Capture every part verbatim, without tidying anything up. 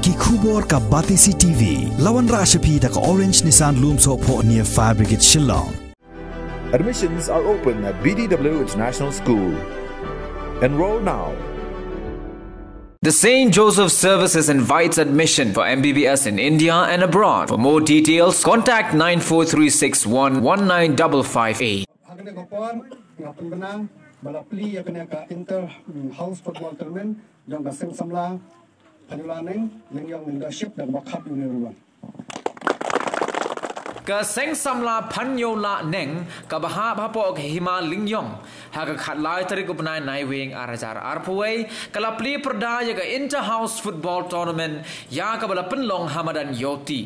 Ki khubor ka Batesi T V. La wanrah sha phi da ka Orange Nissan Lumsohphoh near Fire Brigade Shillong. Admissions are open at B D W International School. Enroll now. The Saint Joseph Services invites admission for M B B S in India and abroad. For more details, contact nine four three six one one nine double five eight. Ha kane ka por nga pynbna ba la plie ïa kane ka inter mm, house football tournament jong ka Seng Samla Phaniola Neng Lyngïong Leadership da kaba khap ïa une ruh. Ka Seng Samla Phaniola Neng kaba hap hapoh ka Hima Lyngïong ha ka khatlai tarik u bnai Naiwieng ar hajar arphew wei ka la plie pyrda ïa ka Inter House Football Tournament ïa kaba la pynlong ha madan Ïewti.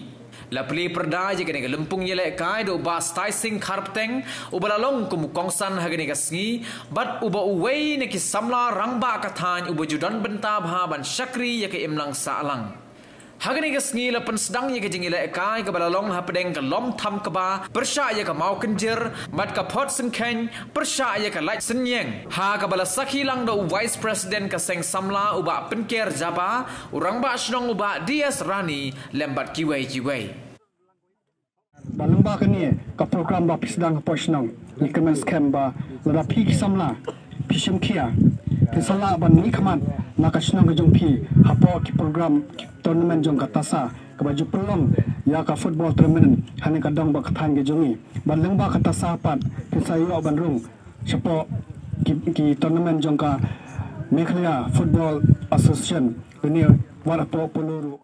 La plie pyrda ïa kane ka lympung ïalehkai da u Bah Staising Kharpteng uba la long kum u kongsan ha kane ka sngi bad uba uwei na ki samla rangbah ka thaiñ uba ju don bynta bha ban shakri ïa ka imlang sahlang. Ha kane ka sngi la pynsdang ïa ka jingïalehkai kaba la long hapdeng ka lom tham kba pyrshah ïa ka mawkynjir bad ka phot syngkheiñ pyrshah ïa ka lait synñiang ha kaba la sakhi lang da u Vice President ka Seng Samla u Bah Pynker Jaba, u Rangbah Shnong u Bah D S Rani lem bad kiwei kiwei. Ba lyngba kane ka program ba phi sdang hapoh shnong, ngi kyrmen skhem ba lada phi ki samla phi shim khia, phin sa lah ban mihkhmat na ka shnong ka jong phi hapoh ki program ki tournament jong ka TASA kaba ju pynlong ïa ka football tournament ha kane ka dong bad ka thaiñ ka jong ngi. Ba lyngba ka TASA pat phin sa ïoh ban rung shapoh ki, ki tournament jong ka Meghalaya Football Association, kane wat hapoh Polo ruh.